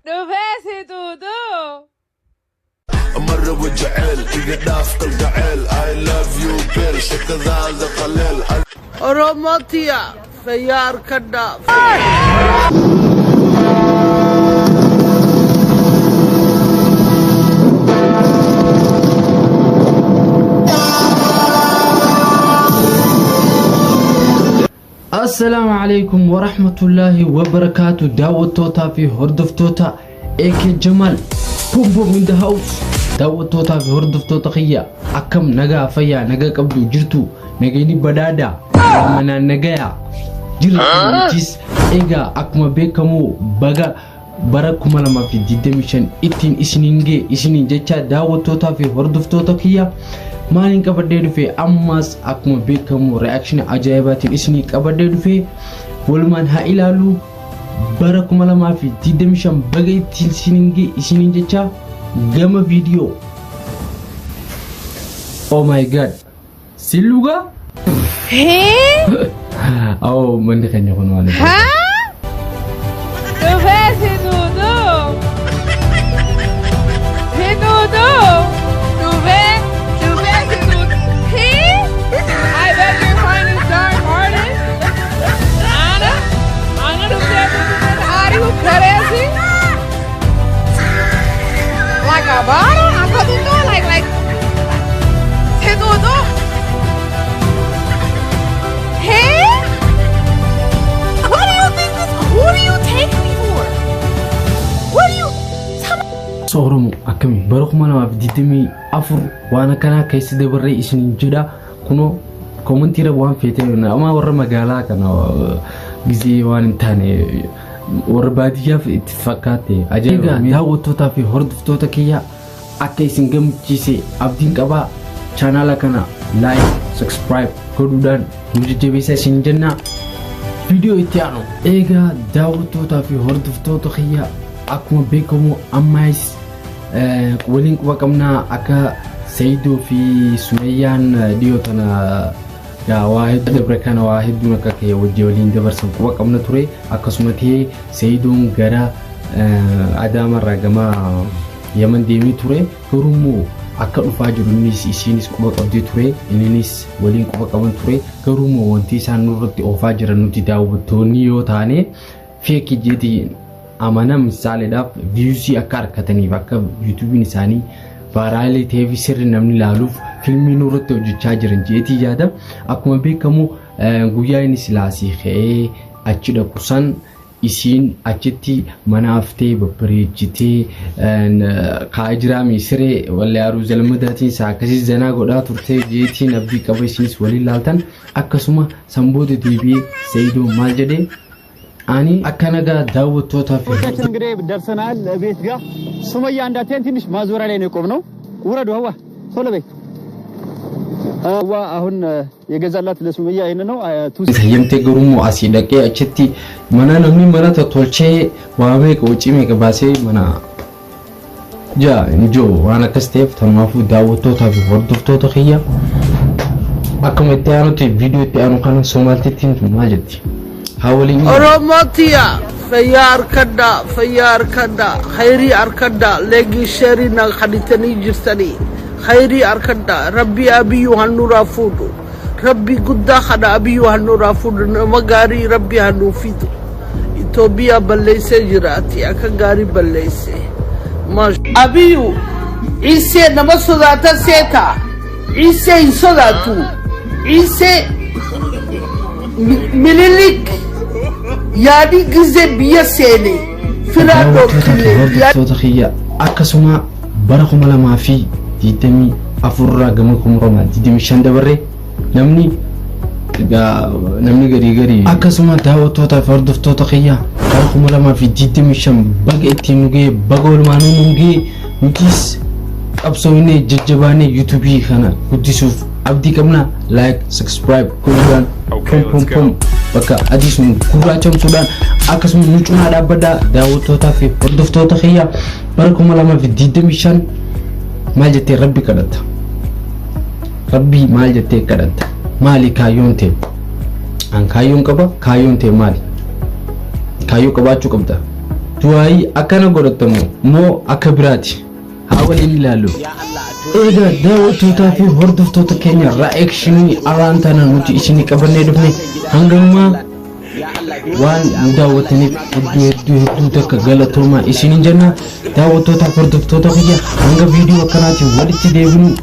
Dhufee si tuutuu. Marraba jecel iga dhaaf kalgaceel, I love you bel shakadaada qaleel. Oromotiya fayyaa harkadhaa. Assalaamu alaikum warahmatullaahi wabarakaatu. Daawwattootaa fi hordoftoota AK Jamal Boom Boom in the house. Daawwattootaa fi hordoftoota kiyya, akkam nagaa, fayyaa nagaa qabdu, jirtu, nagayni badhaadhaa, manaan nagayaa jirra. Nutis egaa akkuma beekamu baga bara 2025 ittiin isiniin ga'e isiniin jecha. Daawwattootaa fi hordoftoota kiyya, maaliin qabadhee dhufe? Ammas akkuma beekamu reaction ajaa'ibaatiin isinii qabadhee dhufe. Walumaan haa ilaallu. Bara 2025 baga ittiin isiniin ga'e isiniin jecha. Gama viidiyoo. Oh my God, sillugaa. Hee? Oh, manni keenya kun waan Haa? Dhufee si tuutuu. Si tuutuu. Dhufee dhufee si tuutuu. Hee? I beg your pardon, dark artist. Ana? Ana dhuftee tuutuu. Are you crazy? Like a bottle? Akka tuutuu? Like si tuutuu? Hey? What do you think this? Who do you take me for? What do you? So Oromoo, akkami? Bara 2024 waan akkanaa keessa dabarree isiniin jedha. Kunoo commentiirra waan feetee nama warra magaalaa kana gizee waan hin taane warra baadiyyaaf itti fakkaate ajaa'iba. Daawwattootaa fi hordoftoota kiyya, akka isin gammachiise abdiin qabaa. Chaanaala kana like, subscribe godhuudhaan nu jajjabeessa isin jenna. Viidiyoo itti aanu. Egaa daawwattootaa fi hordoftoota kiyya, akkuma beekamu ammaas waliin quba qabnaa akka Saayidoo fi Sumayyaan dhiyoo tana waa hedduu dabre kana waa hedduun akka ka'e wajji waliin dabarsan quba qabna ture. Akkasuma ta'ee Saayidoon gara Adaamarraa gama Yaman deemee ture. Garuu immoo akka dhufaa jiru innis isiinis quba qabdee ture, inninis waliin quba qaban ture. Garuu immoo wanti isaan nurratti oofaa jiran nuti daawwattoonni yoo taane fake jeetii amana. Misaaleedhaaf viewsii akka argataniif, akka YouTubeiin isaanii viralii ta'ee fi sirri namni ilaaluuf filmii nurratti hojjechaa jiran jeetii yaada. Akkuma beekamu guyyaa inni silaasii ka'ee achi dhaqu san isiin achitti mana haftee babbareechitee kaa'ee jiraami siree wallee aruuza jalmadaatiin isaa akkasii zanaa godhaa turte jeetiin abdii qaba. Isinis waliin laaltan. Akkasuma sanboota deebi'ee Sa'idoon maal jedhee ani akka nagaa daawwattootaa fi ቻችን እንግዲህ ደርሰናል። ቤት ጋር ሱመያ እንዳትሄን ትንሽ ማዞሪያ ላይ ነው የቆምነው። ውረዱ፣ ሀዋ ቶሎ በይ። ሀዋ አሁን የገዛላት ለሱመያ ይሄን ነው ቱ Hayyamtee garuu asii dhaqee achitti mana namni mana tottolchee waa meeqa wacii meeqa baasee mana jaa injoo waan akkas ta'eef. Tanumaafuu daawwattootaa fi hordoftoota kiyya, akkuma itti aanutti viidiyoo itti aanu kana Soomaaltittiin tun maal jetti haa waliin. Oromotiya fayyaa harkadhaa, fayyaa harkadhaa, khayrii harkadhaa, leegii sheerii na kadhitanii jirtanii khayrii harkadhaa. Rabbii abiyyuu hannuraa fuudhu, rabbii guddaa kana abiyyuu hannuraa fuudhu, nama gaarii rabbii hannuu fidu. Itoophiyaa balleessee jiraati, akka gaarii balleesse. Abiyyu ciisee nama sodaata seeta, ciisee hin sodaatu, ciisee Minilik yaadii gizee biyya seene firaa Daawwattoota fi dhoofine. hordoftoota kiyya, akkasuma bara 2024 irraa gama 2025 dabarre namni egaa namni garii garii. Akkasuma daawwattootaa fi hordoftoota kiyya, bara 2025 baga ittiin nu ga'e, baga walumaanuu nu ga'e. Nutis qabsoofnee jajjabaanee YouTubeii kana guddisuuf abdii qabna. Like, subscribe godhuudhaan Okay, pom let's pom go. bakka adii sun gurraachamsuudhaan akkasuma nu cinaa dhaabbadhaa. Daawwattootaa fi hordoftoota kiyya, bara 2025 maal jettee rabbi kadhatta? Rabbii maal jettee kadhatta? Maali kaayyoon ta'e? An kaayyoon qaba. Kaayyoon ta'e maali? Kaayyoo qabaachuu qabda. Du'aayii akkana godhatamu moo akka biraati? Haa waliin ilaallu. Egaa daawwattootaa fi hordoftoota keenya, reaction araan tana nuti isinii qabannee dhufne hangammaa waan nu daawwattaniif hedduu hedduu hedduu takka galatoomaa isiniin jenna. Daawwattootaa fi hordoftoota kiyya, hanga viidiyoo akkanaatiin walitti deebinu.